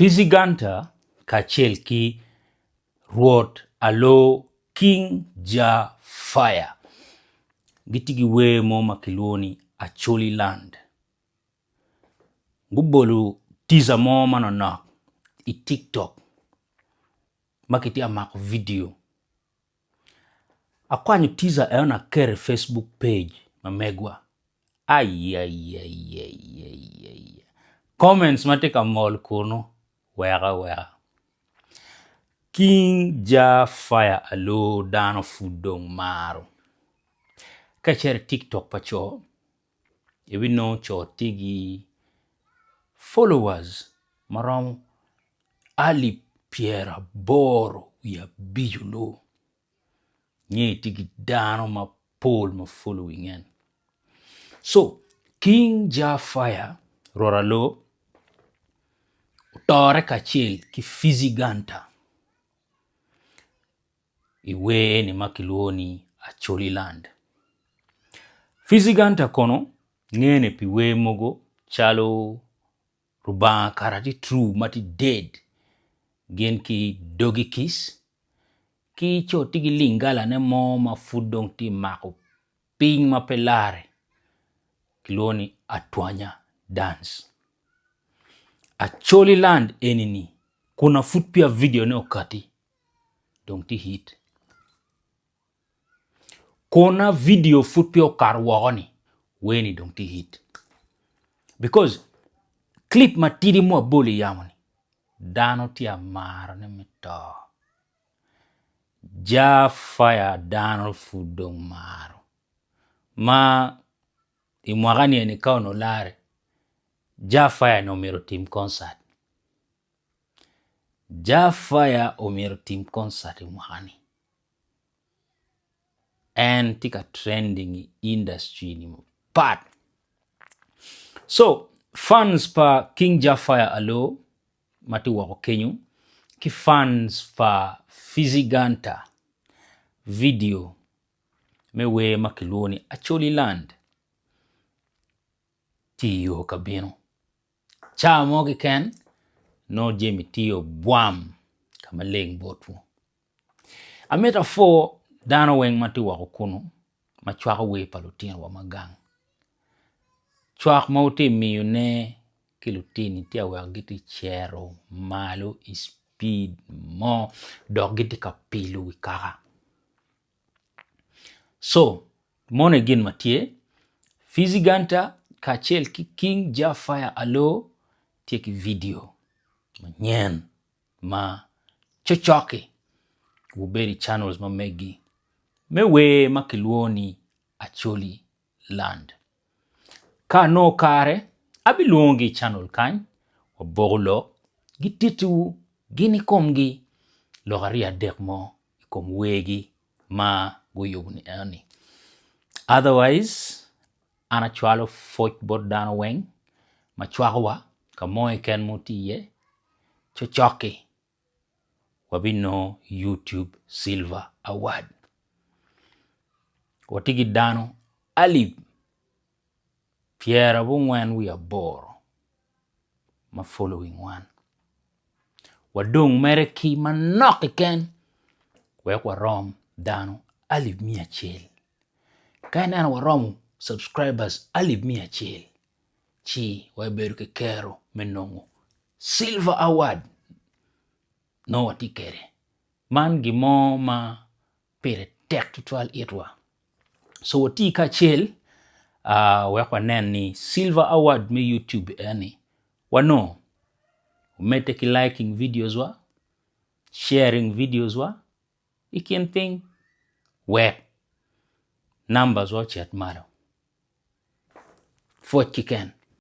Fizzy Ganta kacel ki Rwot Aloo King Jah Fire gitye ki wer mo ma kilwongo ni Acholi Land. Gubolo teaser mo manonok i tiktok ma kitye ka mako vidio. Akwanyo teaser enoni aketo i facebook page ma megwa ayayayayaya comments ma tye ka mol kunu wek aweka. King Jah Fire Aloo dano pud dong maro. Ka icito i tiktok pa co ibinongo co tye ki followers ma romo alip pyeraboro wiye abico lung nyo itye ki dano mapol ma following en. So King Jah Fire Rwot Aloo otore kacel ki Fizzy Ganta i wer eni ma kilwongo ni Acholi Land. Fizzy Ganta kono ngene pi wer mogo calo Rubanga kara tye true ma tye dead gin ki dogi kic ki co tye ki lingala ne mo ma pud dong tye mako piny ma pe lare kilwongo ni atwanya dance. Acholi land eni ni kun na pud peya vidio ne okati dong tye hit. Kuna vidio pud peya okato woko ni wer ni dong tye hit because clip matidi ma wabolo i yamo ni dano tye ka marone me to. Jah fire dano pud dong maro ma i mwaka ni eni ka onongo olare Jah fire ni omyero otim concert. Jah fire omyero otim concert i mwaka ni. En tye ka trending i industry ni mapat. So fans pa King Jah Fire Aloo ma tye woko kenyo ki fans pa Fizzy Ganta video me wer ma kilwongo ni Acholi Land tye i yo ka bino. Cawa mo keken nongo jami tye obwam ka maleng botwu. Amito apwo dano weng ma tye woko kunu ma cwako wer pa lutinowa ma gang. Cwak ma wutye ka miyone ki lutini tye ka weko gitye ka cito malo i cipid mo dok gitye ka pilo wi kaka. Co mono aye gin ma tye Fizzy Ganta kacel ki King Jah Fire Aloo tye ki vidio manyen ma cokcok-ki wubedo i channels ma megi me wer ma kilwongo ni Acholi Land. Ka anongo kare, abilwongogi i channel kany, waboko lok, gitittiwu gin i komgi lok aryo adek mo i kom wergi ma guyubo ni enoni. Otherwise, an acwalo pwoc bot dano weng ma cwakowa ka mo keken ma wutye iye, cokcok-ki wabinongo YouTube Silver Award. Watye ki dano alip pyerabongwen wiye aboro ma following wan. Wadong mere ki manok keken wek warom dano alip miya acel. Ka ineno waromo subscribers alip miya acel ci wabibedo ki kero me nongo silver award nongo watye kwede. Man gin mo ma pire tek tutwal itwa. So wati kacel uh, wek wanen ni silver award me YouTube eni wanongo. Wumedde ki liking videos wa, sharing videos wa i kin piny wek numbers wa ocit malo. Pwoc keken.